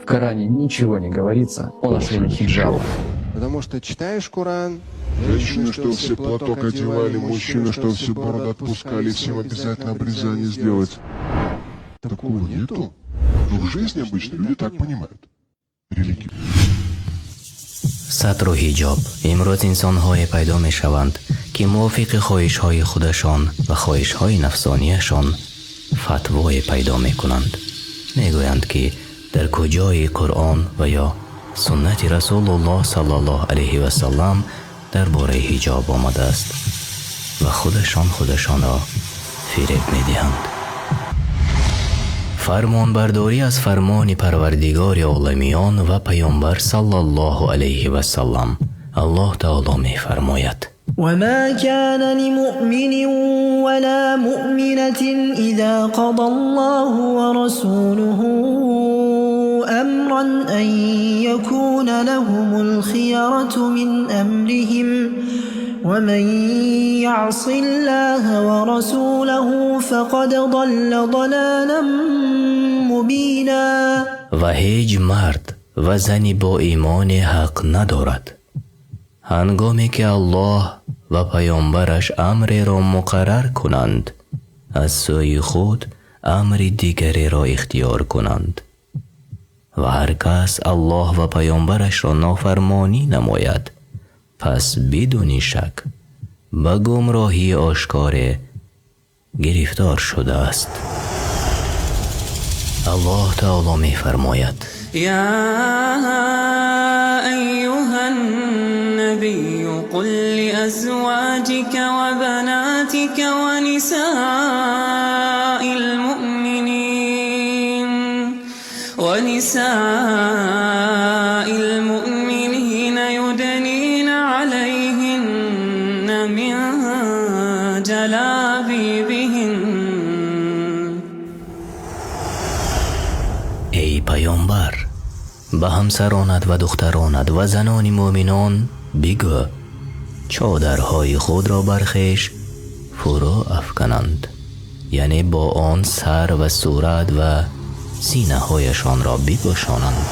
Коране ничего не говорится о ношении хиджаба. Потому что читаешь Коран, Женщины, что все платок одевали, мужчины, что все бороды отпускали, всем обязательно обрезание сделать. Такого нету. Но в жизни обычно люди так понимают религию. Сатру ҳиҷоб. Имрӯз инсонҳое пайдо мешаванд, ки мувофиқи хоҳишҳои худашон ва хоҳишҳои нафсонияшон фатвое пайдо мекунанд. Мегӯянд, ки дар куҷои Қуръон ва ё суннати Расулуллоҳ саллаллоҳу алайҳи васаллам дар бораи ҳиҷоб омадааст, ва худашон худашонро фиреб медиҳанд. Фармонбардорӣ аз фармони Парвардигори оламиён ва Паёмбар саллаллоҳу алайҳи васаллам. Аллоҳ таоло мефармояд: وما كان لمؤمن ولا مؤمنة إذا قضى الله ورسوله أمرا أن يكون لهم الخيرة من أمرهم، ومن يعص الله ورسوله فقد ضل ضلالا مبينا. Ва ҳеҷ мард ва зани бо имоне ҳақ надорад, ҳангоме ки Аллоҳ ва паёмбараш амреро муқаррар кунанд, аз сӯи худ амри дигареро ихтиёр кунанд. Ва ҳар кас Аллоҳ ва паёмбарашро нофармонӣ намояд, пас бидуни шак ба гумроҳии ошкоре гирифтор шудааст. Аллоҳ таоло мефармояд: يا أيها النبي، قل لأزواجك وبناتك ونساء المؤمنين يدنين عليهن من جلابيبهن. Эй паёмбар, ба ҳамсаронат ва духтаронат ва занони мӯъминон бигӯ, чодарҳои худро бар хеш фурӯ афкананд, яъне бо он сар ва сурат ва синаҳояшонро бипӯшонанд.